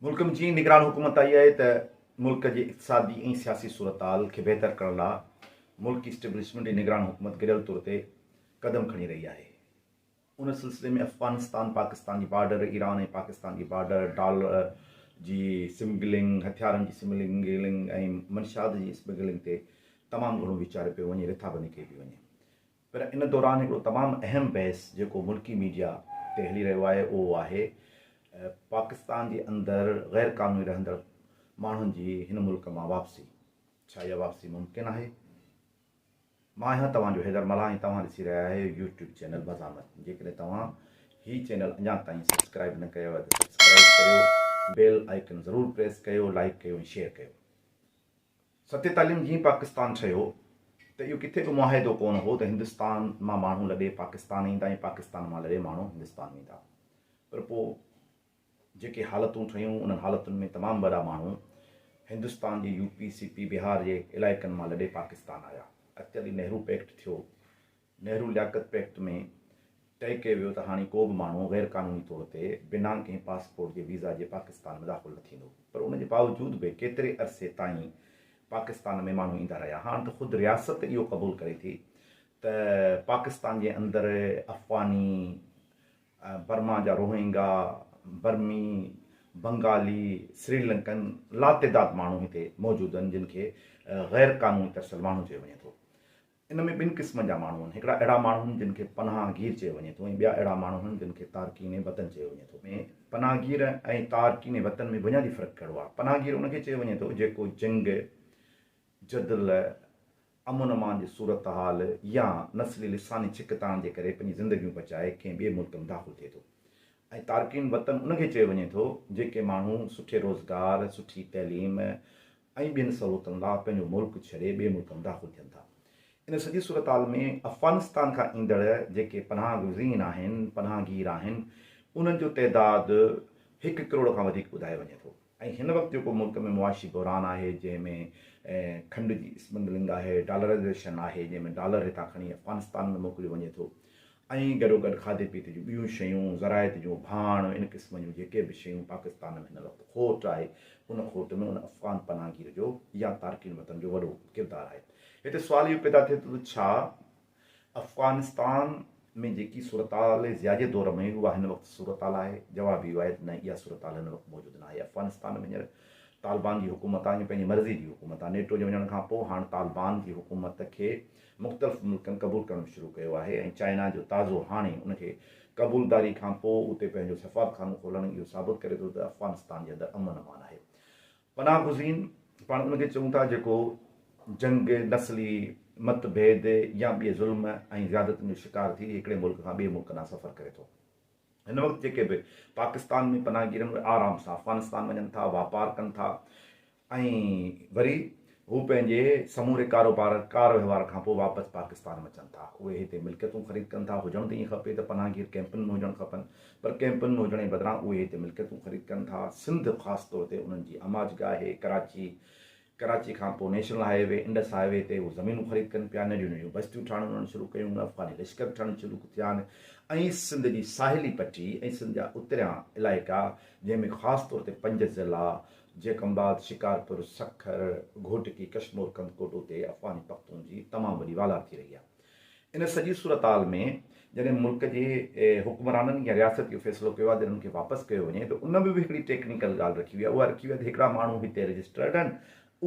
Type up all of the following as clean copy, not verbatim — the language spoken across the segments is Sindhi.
ملڪ ۾ جيئن ئي نگران حڪومت آئي آهي ته ملڪ جي اقتصادي ۽ سياسي صورتحال کي بهتر ڪرڻ لاء ملڪي اسٽيبلشمينٽ ۽ نگران حڪومت گڏيل طور تي قدم کڻي رهي آهي. ان سلسلي ۾ افغانستان پاڪستان جي بارڊر، ايران ۽ پاڪستان جي بارڊر، ڊالر جي سمگلنگ، هٿيارن جي سمگلنگ ۽ منشيات جي اسمگلنگ تي تمام گهڻو ويچاريو پيو وڃي، رٿابندي ڪئي پئي وڃي. پر ان دوران هڪڙو تمام اهم بحث جيڪو ملڪي ميڊيا تي هلي رهيو آهي اهو آهي پاڪستان جي اندر غير قانوني رهندڙ ماڻهن جي هن ملڪ مان واپسي. ڇا اها واپسي ممڪن آهي؟ مان آهيان توهان جو حيدر ملاح ۽ توهان ڏسي رهيا آهيو يوٽيوب چينل مزاحمت. جيڪڏهن توهان هي چينل اڃا تائين سبسڪرائيب نه ڪيو آهي ته سبسڪرائيب ڪريو، بيل آئيڪن ضرور پريس ڪيو، لائيڪ ڪيو ۽ شيئر ڪيو. ستيتاليهه ۾ جيئن پاڪستان ٺهيو ته اهو ڪٿي به معاهدو ڪونه هو ته هندستان مان ماڻهو لڏي پاڪستان ايندا ۽ پاڪستان مان لڏي ماڻهو هندستان ويندا پر پوء جيڪي حالتون ٺهيون انهن حالتن ۾ تمام وڏا ماڻهو هندستان جي يو پي، سي پي، بهار جي علائقن مان لڏي پاڪستان آيا. اڳتي هلي نهرو پيڪٽ ٿيو نهرو لياقت پيڪٽ ۾ طئي ڪيو ويو ته هاڻي ڪو به ماڻهو غير قانوني طور تي بنا ڪنهن پاسپورٽ جي ويزا جي پاڪستان ۾ داخل نه ٿيندو پر ان جي باوجود به ڪيتري عرصي تائين پاڪستان ۾ ماڻهو ايندا رهيا. هاڻ ته خود رياست اهو قبول ڪري ٿي ته پاڪستان جي اندر افغاني، برما جا روهنگا، برمي، بنگالي، سريلنڪن لاتعداد ماڻهو هتي موجود آهن جن کي غير قانوني ترسيل ماڻهو چيو وڃي ٿو. ان ۾ ٻن قسمن جا ماڻهو آهن، هڪڙا اهڙا ماڻهو آهن جن کي پناهگير چيو وڃي ٿو ۽ ٻيا اهڙا ماڻهو آهن جن کي تارڪين وطن چيو وڃي ٿو. ۾ پناهگير ۽ تارڪين وطن ۾ بنيادي فرق ڪهڙو آهي؟ پناهگير ان کي چيو وڃي ٿو جيڪو جنگ، جدل، امن امان جي صورتحال يا نسلي لساني ڇڪتاڻ جي ڪري پنهنجي زندگيون بچائي ڪنهن ٻئي ملڪ ۾ داخل ٿئي ٿو ۽ تارڪين وطن ان کي چيو وڃي ٿو جيڪي ماڻهو سٺي روزگار، سٺي تعليم ۽ ٻين سهولتن لاء پنهنجو ملڪ ڇڏي ٻئي ملڪ ۾ داخل ٿين ٿا. ان سڄي صورتحال ۾ افغانستان کان ايندڙ جيڪي پناهه گزين آهن، پناهگير آهن، انهن جو تعداد هڪ ڪروڙ کان وڌيڪ ٻڌايو وڃي ٿو ۽ هن وقت جيڪو ملڪ ۾ معاشي بحران آهي جنهن ۾ کنڊ جي اسمگلنگ آهي، ڊالرائيزيشن آهي جنهن ۾ ڊالر هتان کڻي افغانستان ۾ موڪليو وڃي ٿو ۽ گڏوگڏ کاڌي پيتي جون ٻيون شيون، زراعت جون ڀاڻ، ان قسم جون جيڪي به شيون پاڪستان ۾ هن وقت کوٽ آهي، ان کوٽ ۾ ان افغان پناهگير جو يا تارڪين وطن جو وڏو ڪردار آهي. هتي سوال اهو پيدا ٿئي ٿو ته ڇا افغانستان ۾ جيڪي صورتحال ضياء جي دور ۾ هئي اها هن وقت صورتحال آهي؟ جواب اهو آهي ته نه اها صورتحال هن وقت موجود ناهي. افغانستان ۾ هينئر طالبان جي حڪومت آهي ۽ پنهنجي مرضي جي حڪومت آهي. نيٽو جي وڃڻ کان پوء هاڻ طالبان جي حڪومت کي مختلف ملڪن قبول ڪرڻ شروع ڪيو آهي ۽ چائنا جو تازو هاڻي ان کي قبولداري کان پوء اتي پنهنجو سفارتخانو کولڻ اهو ثابت ڪري ٿو ته افغانستان جي اندر امن امان آهي. پناهه گزين پاڻ ان کي چئون ٿا جيڪو جنگ، نسلي مت ڀيد يا ٻئي ظلم ۽ زيادتين جو شڪار ٿي هڪڙي ملڪ کان ٻئي ملڪ ڏانهن سفر ڪري ٿو. هن وقت جيڪي به پاڪستان ۾ پناهگير آهن اهي آرام سان افغانستان وڃن ٿا، واپار ڪن ٿا ۽ وري هو پنهنجي سموري ڪاروبار ڪار وهنوار کان پوء واپس پاڪستان ۾ اچن ٿا. اهي هتي ملڪيتون خريد ڪن ٿا. هجڻ ته ائين کپي ته پناهگير ڪئمپن ۾ هجڻ کپن پر ڪئمپن ۾ هجڻ جي بدران اهي هتي ملڪيتون خريد ڪن ٿا. سنڌ خاص طور تي انهن جي آماجگاهه آهي. ڪراچي ڪراچي کان پوء national highway, Indus highway تي هو زمينون خريد ڪن پيا، ننڍيون ننڍيون بستيون ٺاهڻ انهن شروع ڪيون، افغاني لشڪر ٺهڻ شروع ٿيا آهن ۽ سنڌ جي ساحلي پٽي ۽ سنڌ جا اتريان علائقا جنهن ۾ خاص طور تي پنج ضلعا جيڪب آباد، شڪارپور، سکر، گهوٽڪي، ڪشمور، ڪنڌڪوٽ اتي افغاني پختون جي تمام وڏي والار ٿي رهي آهي. ان سڄي صورتحال ۾ جڏهن ملڪ جي حڪمرانن يا رياست اهو فيصلو ڪيو آهي ته انهن کي واپس ڪيو وڃي ته ان ۾ به هڪڙي ٽيڪنيڪل ڳالهه رکي وئي آهي اها رکي وئي آهي ته هڪڙا ماڻهو هتي رجسٽرڊ آهن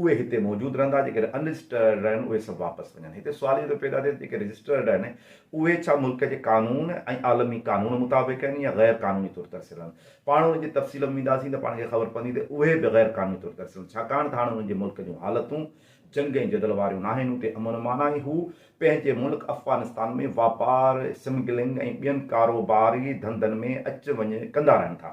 اهي هتي موجود رهندا جيڪي ان رجسٽرڊ آهن اهي سڀ واپس وڃن هتي سوال اهو ٿو پيدا ٿئي ته جيڪي رجسٽرڊ آهن اهي ڇا ملڪ جي قانون ۽ عالمي قانون مطابق آهن يا غير قانوني طور ترسيل آهن پاڻ ان جي تفصيل ۾ وينداسين ته پاڻ کي خبر پوندي ته اهي به غير قانوني طور ترسيل آهن ڇاڪاڻ ته هاڻ انهن جي ملڪ جون حالتون جنگ ۽ جدل واريون ناهن، اتي امن امان آهي، هو پنهنجي ملڪ افغانستان ۾ واپار، سمگلنگ ۽ ٻين ڪاروباري ڌنڌن ۾ اچ وڃ ڪندا رهن ٿا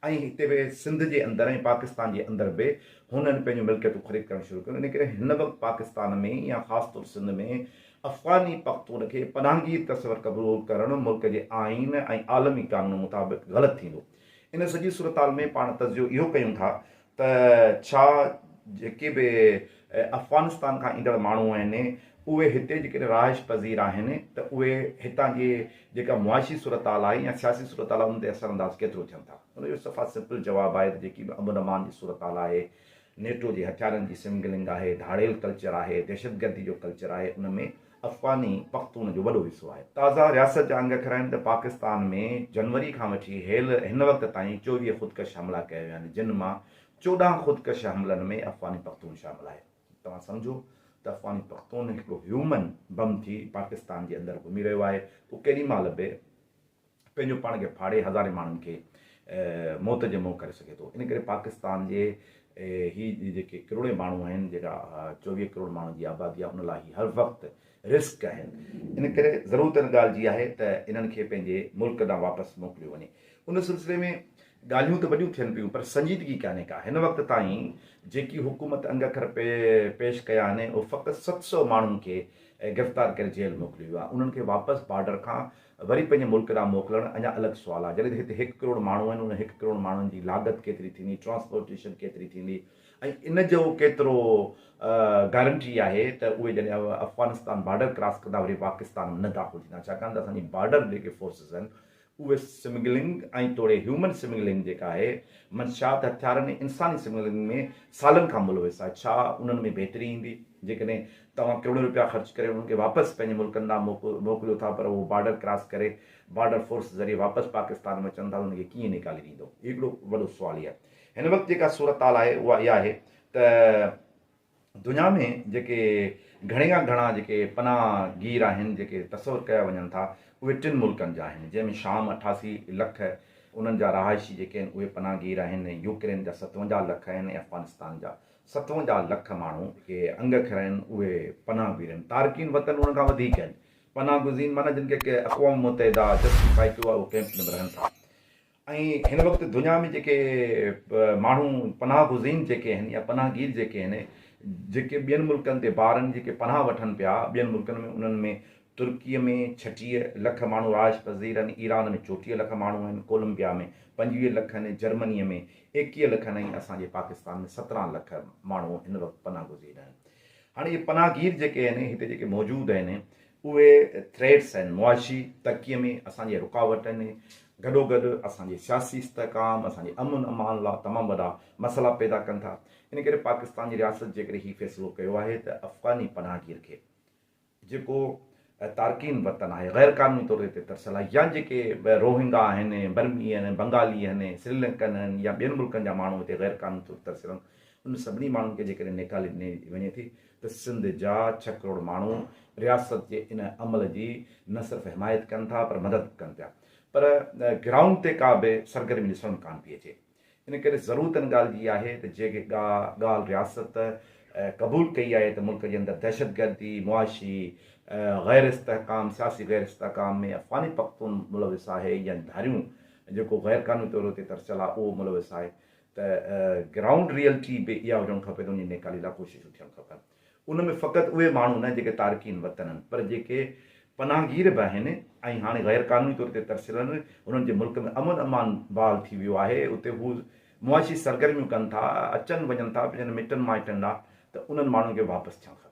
۽ هتي به سنڌ جي اندر ۽ پاڪستان جي اندر به هنن پنهنجون ملڪيتون خريد ڪرڻ شروع ڪيون، ان ڪري هن وقت پاڪستان ۾ يا خاص طور سنڌ ۾ افغاني پختون کي پناهگير تصور قبول ڪرڻ ملڪ جي آئين ۽ عالمي قانون مطابق غلط ٿيندو. ان سڄي صورتحال ۾ پاڻ تجزيو اهو ڪيون ٿا ته ڇا جيڪي به افغانستان کان ايندڙ ماڻهو آهن اهي هتي جيڪڏهن رهائش پذير آهن ته اهي هتان جي جيڪا معاشي صورتحال آهي يا سياسي صورتحال آهي ان تي اثر انداز ڪيترو ٿين ٿا؟ ان جو صفا سمپل جواب آهي ته جيڪي به امن امان جي صورتحال آهي، نيٽو جي هٿيارن جي سمگلنگ آهي، ڌاڙيل ڪلچر آهي، دهشتگردي جو ڪلچر آهي ان ۾ افغاني پختون جو وڏو حصو آهي. تازا رياست جا انگ اکر آهن ته پاڪستان ۾ جنوري کان وٺي هيل هن وقت تائين 24 خودڪش حملا ڪيا ويا آهن جن مان 14 خودڪش حملن ۾ افغاني پختون شامل آهي. توهان سمجهو ته افغاني پختون هڪڙو هيومن بم ٿي پاڪستان جي اندر گهمي رهيو آهي. اهو ڪيڏي مهل به پنهنجو پاڻ کي ڦاڙي هزارين ماڻهن کي موت جي منهن ڪري سگهي ٿو. ان ڪري پاڪستان جي هي جيڪي ڪروڙين ماڻهو آهن، جيڪا 24 ڪروڙ ماڻهن جي آبادي آهي، ان لاء هي هر وقت رسڪ آهن. ان ڪري ضرورت ان ڳالهه جي آهي ته انهن کي پنهنجي ملڪ ڏانهن واپس موڪليو وڃي. ان سلسلي ۾ ڳالهيون ته وڏيون ٿين پيون پر سنجيدگي ڪانهي ڪا. هن وقت تائين جيڪي حڪومت انگ اکر پيش ڪيا آهن اهي فقط 700 ماڻهن کي گرفتار ڪري جيل موڪليو ويو آهي. انهن کي واپس بارڊر کان وري پنهنجي ملڪ ڏانهن موڪلڻ اڃا الڳ سوال آهي. جڏهن ته هتي هڪ ڪروڙ ماڻهو آهن ان هڪ ڪروڙ ماڻهن جي لاڳت ڪيتري ٿيندي، ٽرانسپورٽيشن ڪيتري ٿيندي ۽ ان جو ڪيترو گارنٽي آهي ته اهي جڏهن افغانستان بارڊر ڪراس ڪندا وري پاڪستان ۾ نه داخل ٿيندا ڇاڪاڻ ته اسان جي بارڊر جيڪي فورسز آهن اهي سمگلنگ ۽ توڙي هيومن سمگلنگ جيڪا آهي منشيات هٿيارن ۽ انساني سمگلنگ ۾ سالن کان ملوث آهي ڇا انهن ۾ بهتري ايندي جيڪڏهن توهان ڪروڙين روپيا خرچ ڪري انهن کي واپس پنهنجي ملڪن ڏانهن موڪليو ٿا پر اهو بارڊر ڪراس ڪري بارڊر فورس ذريعي واپس پاڪستان ۾ اچن ٿا ته انهن کي ڪيئن نيڪالي ڏيندو هي هڪڙو وڏو سوال ئي آهي هن وقت جيڪا صورتحال آهي اها اها آهي ته دنيا ۾ جيڪي گهڻي کان گهڻا جيڪي پناهه گير آهن جيڪي تصور ڪيا وڃن ٿا اهي ٽن ملڪن جا آهن جنهن ۾ شام 88 لک انهن جا رهائشي جيڪي آهن اهي پناهه گير آهن يوڪرين جا 57 لک آهن ۽ افغانستان جا 57 لک ماڻهو جيڪي انگ اکر آهن اهي پناهه گير آهن تارڪين وطن انهن کان وڌيڪ آهن پناهه گزين معنيٰ جن کي اقوام متحده جسٽيفائي ڪيو آهي اهي ڪئمپ ۾ رهن ٿا. ۽ هن وقت دنيا ۾ جيڪي ماڻهو پناهه گزين جيڪي آهن يا پناهه گير جيڪي آهن جيڪي ٻين ملڪن تي بار آهن جيڪي پناهه وٺن پيا ٻين ملڪن ۾ انهن ۾ ترڪي ۾ 36 لک ماڻهو رهائش پذير آهن، ايران ۾ 34 لک ماڻهو آهن، ڪولمبيا ۾ 25 لک آهن، جرمني ۾ 21 لک آهن ۽ اسان جي پاڪستان ۾ 17 لک ماڻهو هن وقت پناهه گزين آهن. هاڻي اهي پناهه گير جيڪي آهن هتي جيڪي موجود آهن اهي ٿريٽس آهن معاشي ترقي ۾ اسان جي رڪاوٽ آهن گڏوگڏ اسان جي سياسي استحڪام اسان جي امن امان لا تمام وڏا مسئلا پيدا ڪن ٿا ان ڪري پاڪستان جي رياست جيڪڏهن هي فيصلو ڪيو آهي ته افغاني پناهگير کي جيڪو تارڪين وطن آهي غير قانوني طور تي ترسيل آهي يا جيڪي روهنگا آهن برمي آهن بنگالي آهن سريلنڪن آهن يا ٻين ملڪن جا ماڻهو هتي غير قانوني طور ترسيل آهن انهن سڀني ماڻهن کي جيڪڏهن نيڪالي ڏني وڃي ٿي ته سنڌ جا ڇهه ڪروڙ ماڻهو رياست جي ان عمل جي نه صرف حمايت ڪن ٿا پر مدد به ڪن پيا پر گرائونڊ تي ڪا به سرگرمي ڏسڻ ۾ ڪانه پئي اچي ان ڪري ضرورت ان ڳالهه جي آهي ته جيڪي ڳالهه رياست قبول ڪئي آهي ته ملڪ جي اندر دهشتگردي معاشي غير استحڪام سياسي غير استحڪام ۾ افغاني پختون ملوث آهي يا ڌاريون جيڪو غير قانوني طور تي ترسيل آهي اهو ملوث آهي ته گرائونڊ ريئلٽي به اها هجڻ کپي ته ان جي نيڪالي لاء ڪوششون ٿيڻ کپن. ان ۾ فقط اهي ماڻهو نه جيڪي تارڪين وطن آهن پر جيڪي پناهگير به آهن ۽ هاڻي غير قانوني طور تي ترسيل آهن، انهن جي ملڪ ۾ امن امان بحال ٿي ويو آهي، اتي هو معاشي سرگرميون ڪن ٿا، اچن وڃن ٿا پنهنجن مٽن مائٽن ڏانهن ته انهن ماڻهن کي واپس ٿيڻ کپي.